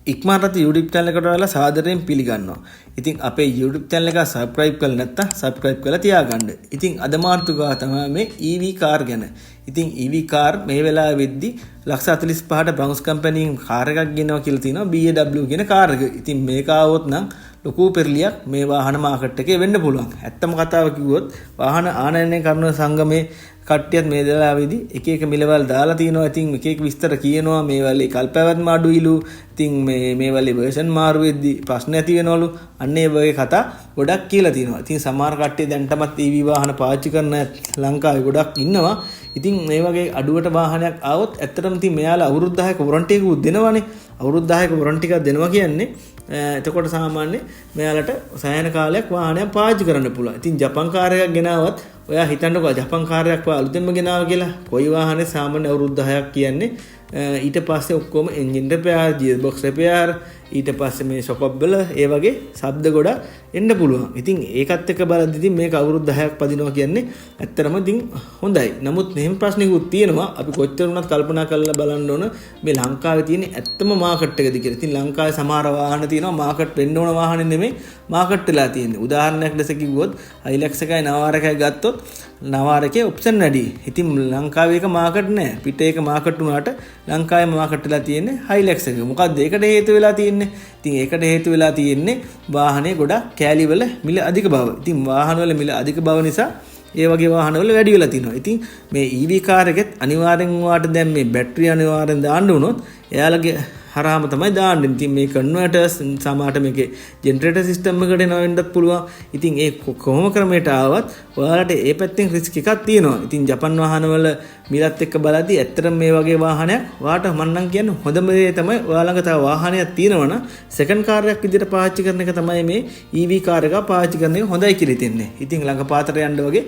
ඉක්මනට YouTube channel එකට ඔයාලා සාදරයෙන් පිළිගන්නවා. ඉතින් අපේ YouTube channel එක subscribe කරලා නැත්නම් subscribe කරලා තියාගන්න. ඉතින් අද මාතෘකාව තමයි මේ EV car ගැන. ඉතින් EV car මේ වෙලාවෙ වෙද්දි ලක්ෂ 45ට බ්‍රවුන්ස් කම්පැනියෙන් කාර් එකක් ගෙනවා කියලා තියෙනවා, BMW කියන කාර් එක. ඉතින් මේක ආවොත් නම් ලොකු පෙරලියක් මේ වාහන මාකට් එකේ වෙන්න පුළුවන්. ඇත්තම කතාව කිව්වොත් වාහන ආනයනය කරන සංගමේ කට්ටියත් මේ වෙලාවේදී එක එක මිලවල් දාලා තිනවා. ඉතින් එක එක විස්තර කියනවා, මේ වලේ කල්පැවැත්ම අඩුයිලු. ඉතින් මේ මේ වලේ වර්ෂන් මාරු වෙද්දි ප්‍රශ්න ඇති වෙනවලු. අන්න ඒ වගේ කතා ගොඩක් කියලා තිනවා. ඉතින් සමහර කට්ටිය දැන්ටමත් EV වාහන පාවිච්චි කරන ලංකාවේ ගොඩක් ඉන්නවා. ඉතින් මේ වගේ අඩුවට වාහනයක් ආවොත් ඇත්තටම ඉතින් මෙයාලා අවුරුදු 10ක වොරන්ටි එකකුත් දෙනවනේ. අවුරුදු 10ක වොරන්ටි එකක් දෙනවා කියන්නේ එතකොට සාමාන්‍ය මෙයාලට සෑහෙන කාලයක් වාහනයක් පාවිච්චි කරන්න පුළුවන්. ඉතින් ජපන් කාර් එකක් ගෙනාවත්, ඔයා හිතන්නකෝ ජපන් කාර් එකක් ඔයා අලුතෙන්ම ගෙනාවා කියලා. කොයි වාහනේ සාමාන්‍ය අවුරුදු 10ක් කියන්නේ ඊට පස්සේ ඔක්කොම engine repair, gear box repair, ඊට පස්සේ මේ ෂොක් වල ඒ වගේ ශබ්ද ගොඩක් එන්න පුළුවන්. ඉතින් ඒකත් එක්ක බලද්දි ඉතින් මේක අවුරුදු 10ක් පදිනවා කියන්නේ ඇත්තටම ඉතින් හොඳයි. නමුත් මෙහෙම ප්‍රශ්නකුත් තියෙනවා. අපි කොච්චර වුණත් කල්පනා කරලා බලන්න ඕන මේ ලංකාවේ තියෙන ඇත්තම මාකට් එකද කියලා. ඉතින් ලංකාවේ සමහර වාහන තියෙනවා මාකට් වෙන්න ඕන වාහන නෙමෙයි මාකට් වෙලා තියෙන්නේ. උදාහරණයක් ලෙස කිව්වොත් හයිලක්ස් එකයි නවාර එකයි ගත්තොත් නවාර එකේ ඔප්ෂන් වැඩි. ඉතින් ලංකාවේ එක මාකට් නෑ. පිට එක මාකට් වුණාට ලංකාවේ මාකට් වෙලා තියෙන්නේ හයිලක්ස් එක. මොකද්ද ඒකට හේතු වෙලා තියෙන්නේ? ඉතින් ඒකට හේතු වෙලා තියෙන්නේ වාහනේ ගොඩක් කෑලි වල මිල අධික බව. ඉතින් වාහන වල මිල අධික බව නිසා ඒ වගේ වාහන වල වැඩි වෙලා තිනවා. ඉතින් මේ EV car එකෙත් අනිවාර්යෙන් වාට දැන් මේ බැටරි අනිවාර්යෙන් දාන්න වුණොත් එයාලගේ හරහාම තමයි දාන්නේ. ඉතින් මේ කන්වර්ටර්ස් සමහරට මේකේ ජෙනරේටර් සිස්ටම් එකට එනවා වෙන්නත් පුළුවන්. ඉතින් ඒ කොහොම ක්‍රමයට ආවත් ඔයාලට ඒ පැත්තෙන් රිස්ක් එකක් තියෙනවා. ඉතින් ජපන් වාහනවල මිලත් එක්ක බලද්දි ඇත්තටම මේ වගේ වාහනයක් ඔයාට මං නම් කියන්නේ හොඳම දේ තමයි ඔයා ළඟ තව වාහනයක් තියෙනවා නම් සෙකන්ඩ් කාර් එකක් විදිහට පාවිච්චි කරන එක තමයි මේ EV car එක පාවිච්චි කරන එක හොඳයි කියලා හිතෙන්නේ. ඉතින් ළඟ පාතට යන්න වගේ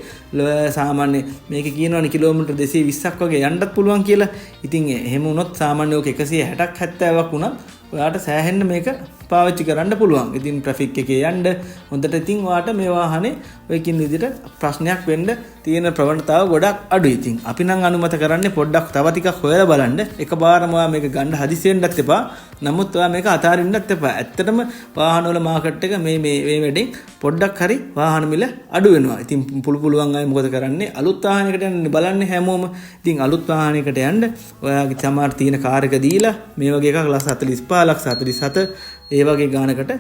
සාමාන්‍ය මේක කියනවනේ කිලෝමීටර් 220ක් වගේ යන්නත් පුළුවන් කියලා. ඉතින් එහෙම වුණොත් සාමාන්‍ය ඔක 160ක් 70ක් වුණත් ඔයාට සෑහෙන්න මේක පාවිච්චි කරන්න පුළුවන්. ඉතින් ට්‍රැෆික් එකේ යන්න හොඳට ඉතින් ඔයාට මේ වාහනේ ඔය කියන විදිහට ප්‍රශ්නයක් වෙන්න තියෙන ප්‍රවණතාව ගොඩක් අඩුයි. ඉතින් අපි නම් අනුමත කරන්නේ පොඩ්ඩක් තව ටිකක් හොයලා බලන්න. එකපාරම ඔයා මේක ගන්න හදිසි වෙන්නත් එපා. නමුත් ඔයා මේක අතාරින්නත් එපා. ඇත්තටම වාහන වල මාකට් එක මේ මේ මේ වැඩෙන් පොඩ්ඩක් හරි වාහන මිල අඩු වෙනවා. ඉතින් පුළු පුළුවන් අය මොකද කරන්නේ? අලුත් වාහනයකට යන්න බලන්නේ හැමෝම. ඉතින් අලුත් වාහනයකට යන්න ඔයාගේ සමහර තියෙන කාර් එක දීලා මේ වගේ එකක් ලක්ෂ 45, ලක්ෂ 47 ඒ වගේ ගානකට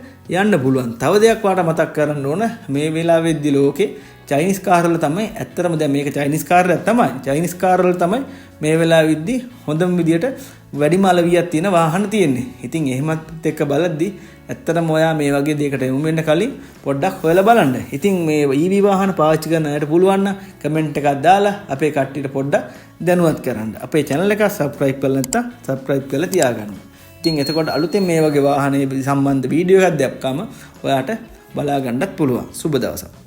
යන්න පුළුවන්. තව දෙයක් ඔයාට මතක් කරන්න ඕන, මේ වෙලාවෙද්දි ලෝකේ චයිනිස් කාර් වල තමයි ඇත්තටම, දැන් මේක චයිනිස් කාර් එකක් තමයි. චයිනිස් කාර් වල තමයි මේ වෙලාවෙද්දි හොඳම විදියට වැඩිම අලවියක් තියෙන වාහන තියෙන්නේ. ඉතින් එහෙමත් එක්ක බලද්දි ඇත්තටම ඔයා මේ වගේ දෙයකට යොමු වෙන්න කලින් පොඩ්ඩක් හොයලා බලන්න. ඉතින් මේ EV වාහන පාවිච්චි කරන අයට පුළුවන් නම් කමෙන්ට් එකක් දාලා අපේ කට්ටියට පොඩ්ඩක් දැනුවත් කරන්න. අපේ channel එක subscribe කරලා නැත්නම් subscribe කරලා තියාගන්න. ඉතින් එතකොට අලුතෙන් මේ වගේ වාහනේ සම්බන්ධ වීඩියෝ එකක් දැක්කම ඔයාට බලා ගන්නත් පුළුවන්. සුබ දවසක්.